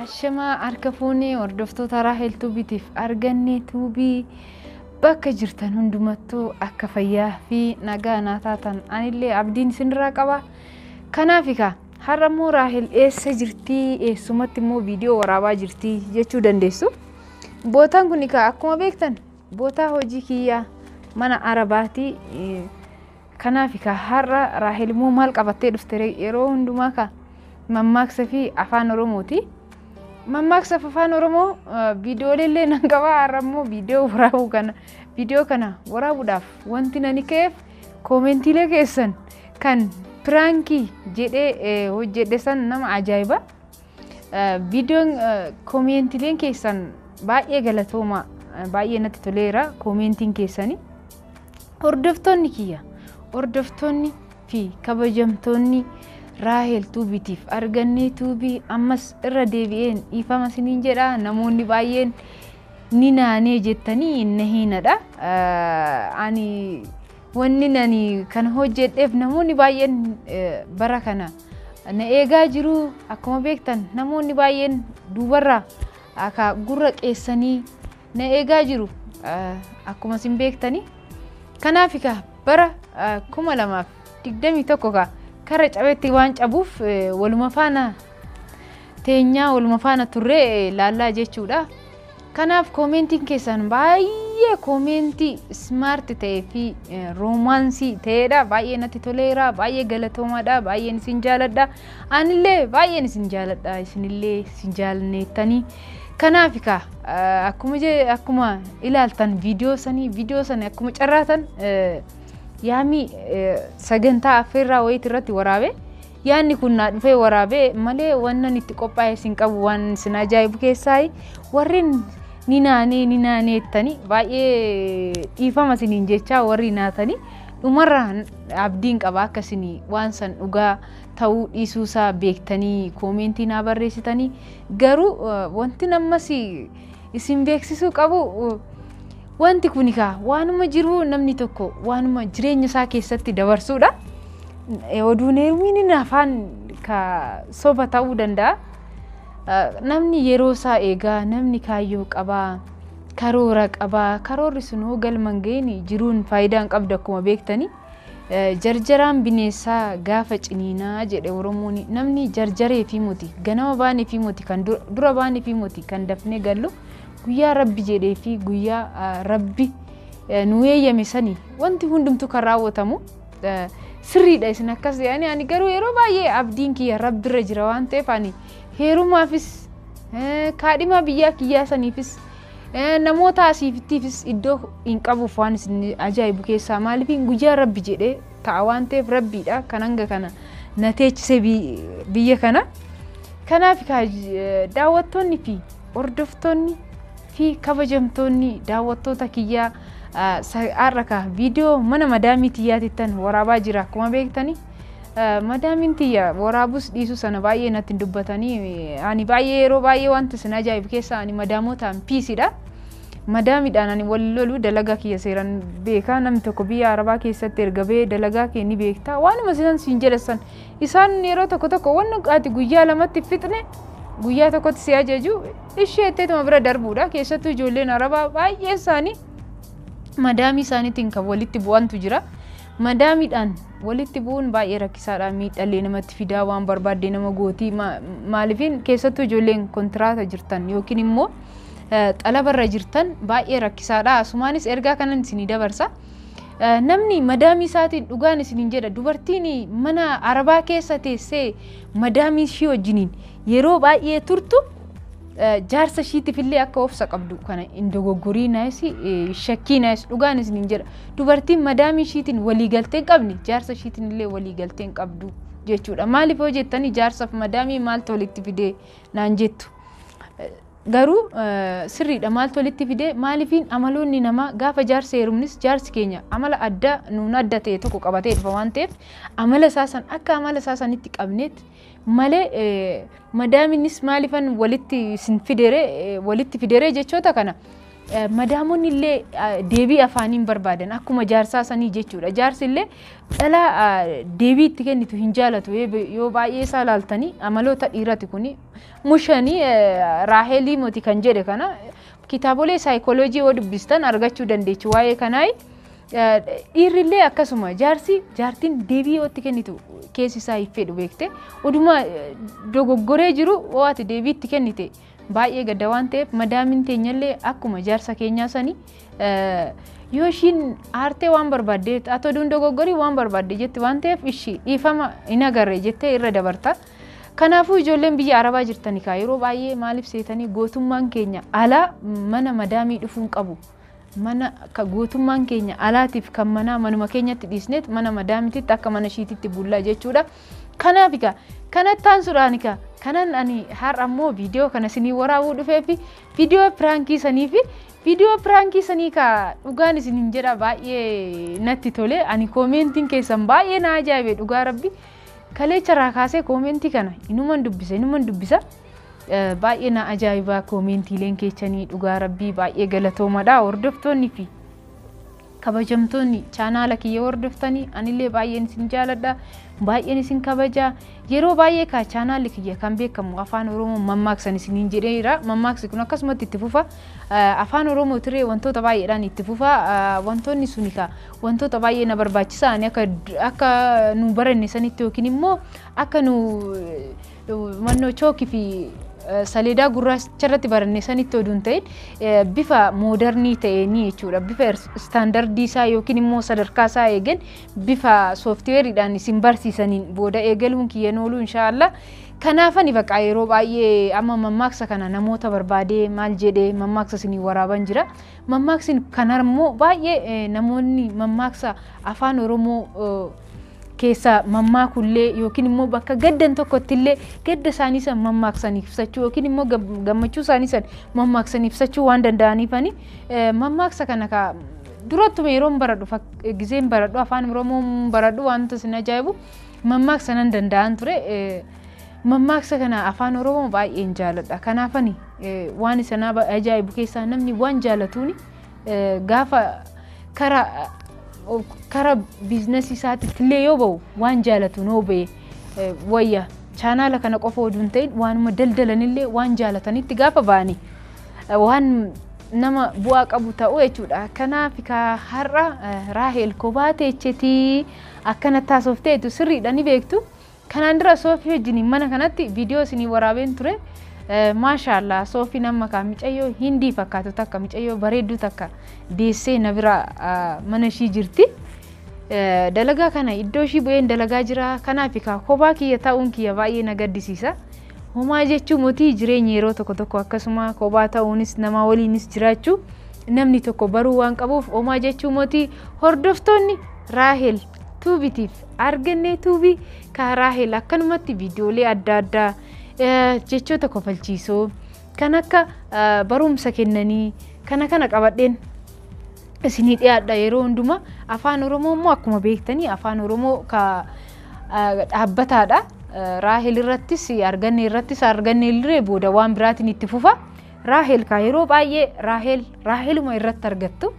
Ashamaa harka fuunee hordoftoota Raahel Tuubiitiif arganne Tuubii bakka jirtan hundumattuu akka fayyaa fi nagaa naa taatan anillee abdiin isinirraa qaba. Kanaaf egaa har'a immoo Raahel eessa jirtii, eessumatti immoo viidiyoo waraabaa jirtii jechuu dandeessu. Bootaan kun egaa akkuma beektan bootaa hojii kiyyaa mana Arabaati. Kanaaf egaa har'a Raahel immoo maal qabattee dhufte yeroo hundumaa ka mammaaksa fi afaan Oromooti. Mammaaksa fi afaan Oromoo viidiyoolee illee nan qaba. Har'a immoo viidiyoo waraabuu kana viidiyoo kana waraabuudhaaf wanti nani ka'eef koomentiilee keessan kan piraankii jedhee hojjedhe san nama ajaa'iba. Viidiyoon koomentiileen keessan baay'ee galatooma, baay'ee natti toleera koomentiin keessanii. Hordoftoonni kiyya, hordoftoonni fi kabajamtoonni Raahel Tuubiitiif argannee Tuubii ammas irra deebi'een dhiifama isiniin jedha. Namoonni baay'een ni naanee jettanii na hiinadha. Ani wanni nani kan hojjedheef namoonni baay'een bara kana na eegaa jiru. Akkuma beektan namoonni baay'een duubarraa akka gurra qeessanii na eegaa jiru akkuma isin beektani. Kanaaf egaa bara 2021 kaa kara cabetti waan cabuuf waluma faana teenyaa waluma faana turree laallaa jechuudha. Kanaaf koomentiin keessan baay'ee koomentii ismaart ta'ee fi roomaansii ta'edha. Baay'ee natti toleera, baay'ee galatoomaadha, baay'een isin jaaladha. Anillee baay'een isin jaaladha, isinillee isin jaalanneettanii. Kanaaf egaa akkuma ilaaltan viidiyoo sanii viidiyoo sana akkuma carraatan yaami sagantaa affeerraa wayiit irratti waraabe. Yaanni kun naa dhufee waraabee malee wannan itti qophaa'e isin qabu waan isin ajaa'ibu keessaa warreen ni naanee ni naaneettanii baay'ee dhiifama isiniin jechaa warri naatanii dhumarra abdiin qaba akka isin waan san dhugaa ta'uu dhiisuusaa beektanii koomentii naa barreessitanii. Garuu wanti ammas isin beeksisuu qabu wanti kun egaa waanuma jiru namni tokko waanuma jireenya isaa keessatti dabarsuudha. Oduun heerumiin afaan ka soba ta'uu danda'a. Namni yeroo isaa eegaa, namni kaayyoo qabaa, karoora qabaa. Karoorri sun hoo galma hin ga'iin jiruun faayidaa hin qabdu akkuma beektanii. Jarjaraan bineensaa gaafa ciniinaa jedhe Oromoon. Namni jarjaree fi muti ganama baanee fi muti kan dura baanee fi muti kan dafnee gallu guyyaa rabbi jedhee fi guyyaa rabbi nu eeyyame sanii wanti hundumtu kan raawwatamu sirriidha. Isin akkas jedhanii ani garuu yeroo baay'ee abdiin kiyya rabbirra jira waan ta'eef ani heerumaafis kaadhimaa biyyaa kiyyaa saniifis namoota asiifittiifis iddoo hin qabuuf waan isin ajaa'ibu keessaa maaliif guyyaa rabbi jedhee ta'a waan ta'eef rabbiidha kan hanga kana na teechise biyya kana. Kanaaf daawwattoonni fi hordoftoonni fi kabajamtoonni daawwattoota kiyyaa har'a ka viidiyoo mana madaamii tiyyaatittan waraabaa jira akkuma beektani. Madaamiin tiyya waraabus dhiisuu sana baay'ee natti hin dubbatanii. Ani baay'ee yeroo baay'ee wanti isin ajaa'ibu keessaa ani madaamotaan piisidha. Madaamiidhaan ani wal lolu dalagaa kiyya seeraan beekaa. Namni tokko biyya Arabaa keessatti erga bahee dalagaa kee ni beekta. Waanuma isaan siin jedhan isaan yeroo tokko tokko wanni ati guyyaa lamatti fixne guyyaa tokkotti si ajaju ishee etteetuma bira darbuudha. Keessattuu ijoolleen Arabaa baay'ee isaanii madaamii isaaniitiin kan walitti bu'antu jira. Madaamiidhaan walitti bu'uun baay'ee rakkisaadha. Miidhallee namatti fidaa waan barbaadde nama gootii. Maaliifin keessattuu ijoolleen kontiraata jirtan yookiin immoo xalabarra jirtan baay'ee rakkisaadha. Asumaanis ergaa kanan isinii dabarsa. Namni madaamii isaatiin dhugaan isiniin jedha dubartiin mana Arabaa keessa teessee madaamii ishii wajjiniin yeroo baay'ee turtu jaarsa ishiitiif illee akka obsa qabdu kana hin dogoggoriinaayis shakkiinaayis dhugaan isiniin jedha. Dubartiin madaamii ishiitiin waliigaltee hin qabne jaarsa ishiitiin illee waliigaltee hin qabdu jechuudha. Maaliif hoo jettanii jaarsaaf madaamii maaltu walitti fidee naan jettu. Garuu sirriidha maaltu walitti fidee maaliifiin amaloonni namaa gaafa jaarsa heerumnis jaarsi keenya amala addaa nuun adda ta'e tokko qabatee dhufa waan ta'eef amala isaa san akka amala isaa sanitti qabneet malee madaamiinis maaliifan walitti isin fidere walitti fidere jechoota kana Madaamonni illee deebii afaaniin barbaadan akkuma jaarsaa sanii jechuudha. Jaarsi illee dhalaa deebii itti kennitu hin jaalatu. Yoo baay'ee isaa ilaaltanii amaloota dhiirati kuni mushanii Raahelii moti kan jedhe kana kitaabolee saayikooloojii yoo dubbistan argachuu dandeechu waa'ee kanaa. Dhiirri illee akkasuma jaarsi jaartiin deebii yoo itti kennitu keessi isaa hin fedhu beekte, oduma dogoggoree jiru yoo ati deebii itti kennite baay'ee gadda waan ta'eef, madaamiin teenyallee akkuma jaarsa keenyaa sanii yoo ishiin aartee waan barbaadde ati oduun dogoggorii waan barbaadde jetti waan ta'eef, ishii dhiifama hin agarre jettee irra dabarta. Kanaafuu ijoolleen biyya Arabaa jirtanii kaa yeroo baay'ee maaliif seetanii, gootummaan keenya alaa mana madaamii dhufuun qabu. Mana gootummaan keenya alaatiif kan manaa manuma keenyatti dhiisneet mana madaamititti akka mana ishiititti bullaa jechuudha. Kanaaf egaa kanatti aansuudhaan egaa kanan ani har'a immoo viidiyoo kana isinii waraabuu dhufee fi viidiyoo piraankii sanii fi viidiyoo piraankii sanii ka dhugaan isiniin jedha baay'ee natti tole. Ani koomentiin keessan baay'ee na ajaa'ibe, dhugaa rabbi. Kaleecha irraa kaasee koomentii kana inuman dubbisa, inuman dubbisa. Baay'ee na ajaa'ibaa koomentiileen keessanii, dhugaa rabbii baay'ee galatoomadha. Hordoftoonni fi kabajamtoonni chaanaala kiyya hordoftanii, anillee baay'een isin jaaladha, baay'een isin kabaja. Yeroo baay'ee ka chaanaalli kiyya kan beekamu afaan Oromoo mammaaksan isiniin jedheera. Mammaaksi kun akkasumatti itti fufa. Afaan Oromoo turee wantoota baay'eedhaan itti fufa. Wantoonni suni ka wantoota baay'ee na barbaachisa. Ani akka nu baranne sanitti yookiin immoo akka nu mannoo chookii fi saleedaa gurraacha irratti baranne sanitti oduu hin ta'in, bifa moodarnii ta'een jechuudha. Bifa istaandardii isaa yookiin immoo sadarkaa isaa eegan, bifa sooftiweeriidhaan isin barsiisaniin booda eegaluun kiyyan oolu inshaallah. Kanaafani baqa yeroo baay'ee amma mammaaksa kana namoota barbaadee maal jedhee mammaaksa isinii waraaban jira. Mammaaksi kana immoo baay'ee namoonni mammaaksa afaan Oromoo keessa mammaakullee yookiin immoo bakka gaddan tokkotti illee gadda isaanii san mammaaksanii ibsachuu yookiin immoo gammachuu isaanii san mammaaksanii ibsachuu waan danda'aniifani mammaaksa kana ka durattuma yeroon baradhu, gizeen baradhu, afaan Oromoo baradhu, wanta isin ajaa'ibu mammaaksa nan danda'an ture. Mammaaksa kana afaan Oromoo baay'een jaaladha. Kanaafani waan isa ajaa'ibu keessaa namni waan jaalatuuni gaafa kara biizinasii isaatitti illee yoo ba'u waan jaalatu noo ba'e wayya. Chaanaala kana qofa oduu hin ta'in waanuma daldalanillee waan jaalatanitti gaafa ba'ani waan nama bu'aa qabu ta'u jechuudha. Kanaaf ka har'a Raahel kophaa teechetii akkana taasofteetu sirriidha ni beektu. Kanaan dura Soofii wajjin mana kanatti viidiyoo isinii waraabeen ture. Maashaallah, Soofiin amma kaa micayyoo hindii fakkaatu takka, micayyoo bareedduu takka deessee na bira mana ishii jirti. Dalagaa kana iddoo ishii bu'een dalagaa jira. Kanaaf kaa kophaa kiyya ta'uun kiyya baay'ee na gaddisiisa. Homaa jechuun mootii jireenya yeroo tokko tokko akkasuma kophaa ta'uunis nama waliinis jiraachuu namni tokko baruu waan qabuuf, homaa jechuun mootii hordoftoonni Raahel Tuubitiif argannee tuubii ka Raahel akkanumatti viidiyoolee adda addaa jechoota kofalchiisoo kan akka barumsa kennanii kana kana qabadheen isinii dhiyaadha yeroo hundumaa. Afaan Oromoo immoo akkuma beektanii afaan Oromoo ka dhaabbataadha. Raahel irrattis arganne irrattis arganne illee booda waan biraatiin itti fufa. Raahel ka yeroo baay'ee Raahel Raaheluma irratti argattu.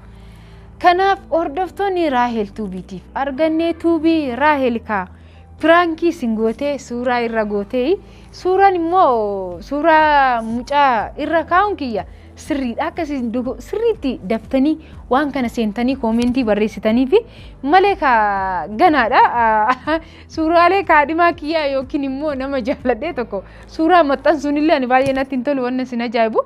Kanaaf hordoftoonni Raahel Tuubiitiif argannee tuubii, Raahel ka piraankii isin gootee suuraa irra gootee, suuraan immoo suuraa mucaa irra kaa'uun kiyya sirriidha. Akka sirriitti daftanii waan kana seentanii koomentii barreessitanii fi malee ka ganaadha. Suuraalee kaadhimaa kiyyaa yookiin immoo nama jaaladhee tokko suuraa maxxansuun illee ani baay'ee natti hin tolu. Wanna isin ajaa'ibu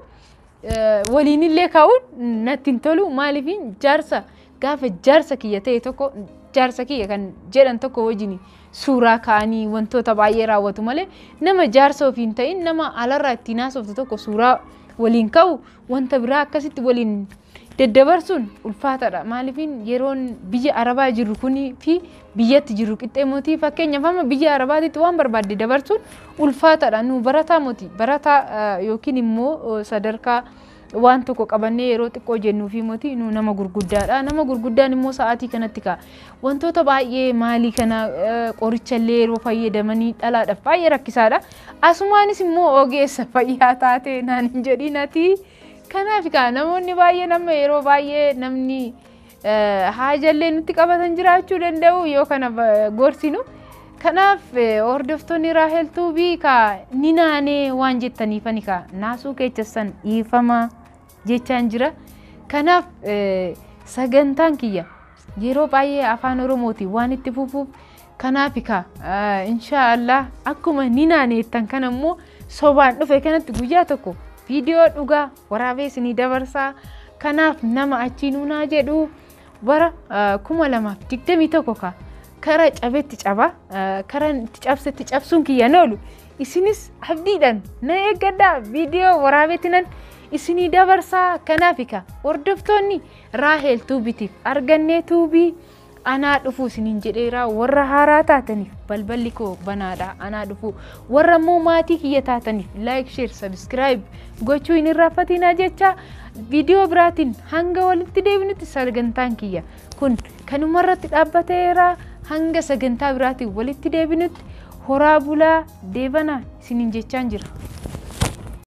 waliinillee kaa'uun natti hin tolu. Maaliif jaarsa gaafa jaarsa kiyya ta'e tokko, jaarsa kiyya kan jedhan tokko wajjin suuraa ka'anii wantoota baay'ee raawwatu malee, nama jaarsa ofii hin ta'in, nama alarraa ittiin haasoftu tokko suuraa waliin ka'u, wanta biraa akkasitti waliin daddabarsuun ulfaataadha. Maaliifin yeroon biyya Arabaa jirru kunii fi biyyatti jirru qixxee mootii. Fakkeenyaaf amma biyya Arabaatitti waan barbaadde dabarsuun ulfaataadha. Nu barataa mootii barataa yookiin immoo sadarkaa waan tokko qabannee yeroo xiqqoo jennuu fi mootii nu nama gurguddaadha. Nama gurguddaan immoo sa'aatii kanatti ka'a. Wantoota baay'ee maalii kana qorichallee yeroo fayyadamanii dhalaadhaaf baay'ee rakkisaadha. Asumaanis immoo ogeessa fayyaa taate naan hin jedhin ati. Kanaaf kaa namoonni baay'een amma yeroo baay'ee namni haajallee nutti qabatan jiraachuu danda'u yoo kana gorsinu. Kanaaf hordoftoonni Raahel Tuubii kaa ni naanee waan jettaniifani kaa naasuu keessan dhiifama jechaan jira. Kanaaf sagantaan kiyya yeroo baay'ee afaan Oromootiin waan itti fufuuf, kanaaf kaa inshaallah akkuma ni naaneettan kana immoo sobaan dhufe kanatti guyyaa tokko viidiyoo dhugaa waraabee isinii dabarsaa. Kanaaf nama achii nuunaa jedhu bara 2021 kaa kara cabetti caba, kara itti cabsetti cabsuun kiyya oolu. Isinis abdiidhaan na eeggadhaa, viidiyoo waraabeetinan isinii dabarsaa. Kanaaf kaa hordoftoonni Raahel Tuubitiif argannee Tuubii anaa dhufuu isiniin jedheera. Warra haaraa taataniif balballi koo banaadha, anaa dhufuu. Warra immoo maatii kiyya taataniif like, share, subscribe gochuu hin irraanfatinaa jecha, viidiyoo biraatiin hanga walitti deebinutti sagantaan kiyya kun kanumarratti dhaabbateera. Hanga sagantaa biraatiin walitti deebinutti horaa bulaa deebanaa isiniin jechaan jira.